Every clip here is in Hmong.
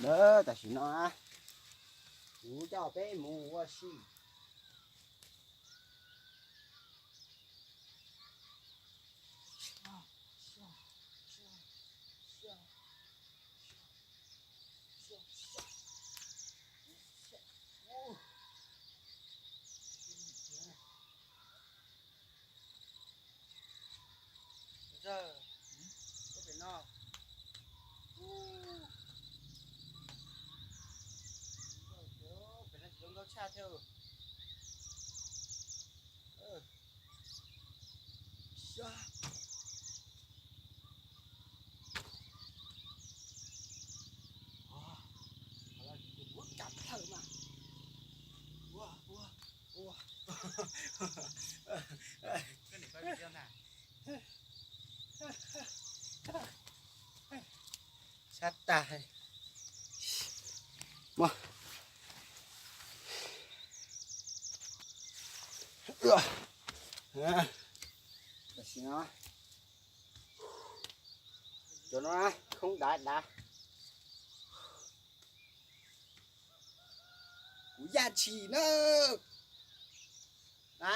Tam sim no kuv coj peb mus ua si. Pem no, pem no tsis zoo nkauj tshaj thiab. Ua, ua, ua. Sab tag. Tam sim no, cov no khoob dav dav. Kuv yaj tshis na. A,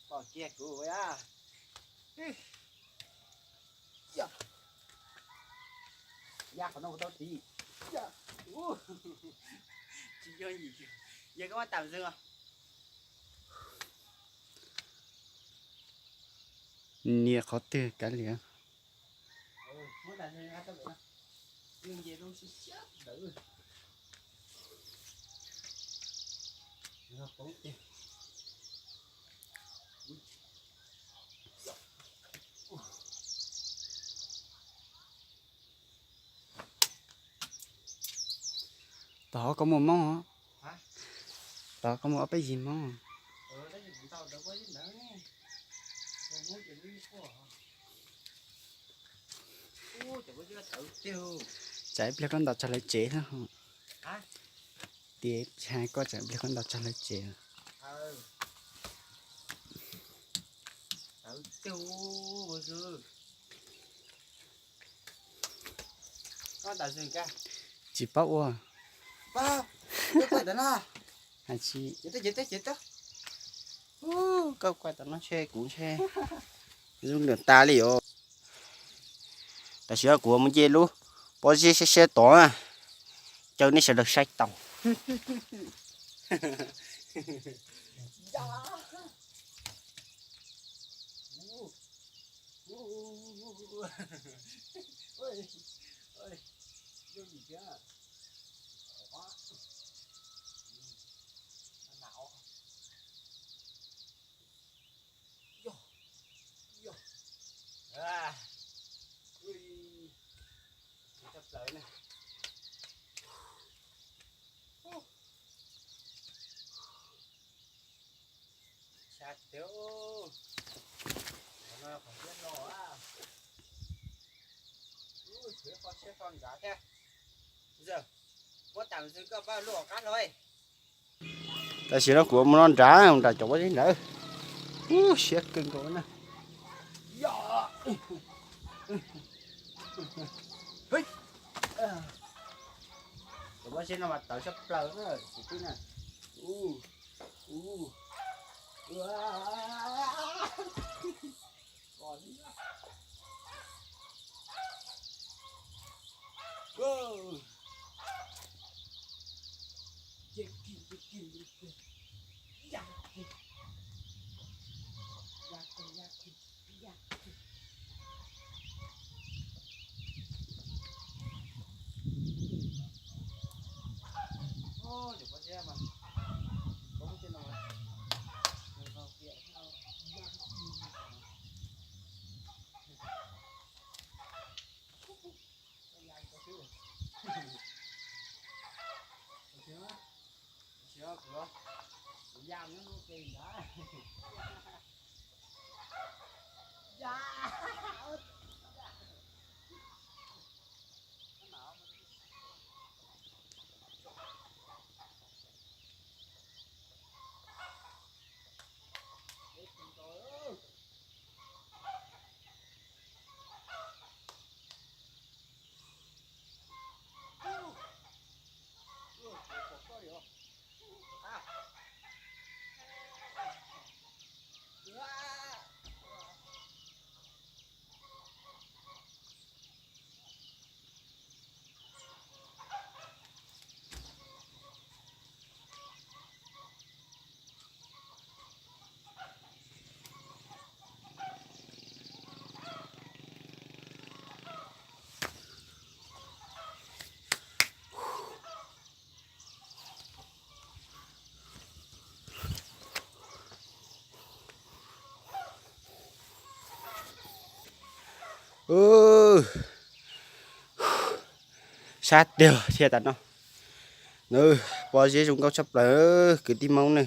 pom kiag kuv a. Ya qhov no kuv tau ris. Tsis yog yim, yog koj muab tam zws os. Nias qhov twg kav liam. Tom koj muaj moob, tom koj muaj ob peb yig moob. Tsam ib pliag koj ntaus txog lawv tsev. Tias koj tsam ib pliag koj ntaus txog lawv tsev. Tsis paub ua. Hais tsis, koj kuaj tom no ntshe kuv ntshe zoo nkaus tas li os. Tam sim no kuv mus nce lub pob zeb siab siab tod na, caw nej sawv daws saib tau. Xya tiag, qhov no qhov siab hlo, ub, tshuav ib qho tshiab tso nrad thiab. Muab tam sim koj pab lub qab hlo. Tam sim no kuv mus no nrad, nram cov pob zeb ntawd. Ub, siab kawg nkaus na. Cov pob zeb no mas tawv tshaj plaws na, tus tub na. Ub, ub. Ub, sab tiag thiab tas no. Nws pob zeb zoo nkauj tshaj plaws kwv tij Hmoob ne.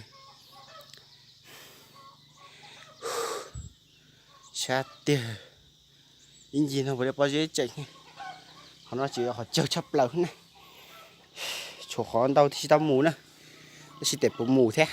Sab tiag. Ib ncig no puas li pob zeb tseem, qhov no tseem yog qhov tsawg tshaj plaws ne. Tshuav qhov ntau tib si tau mus na, tab sis tes puas mus thiab.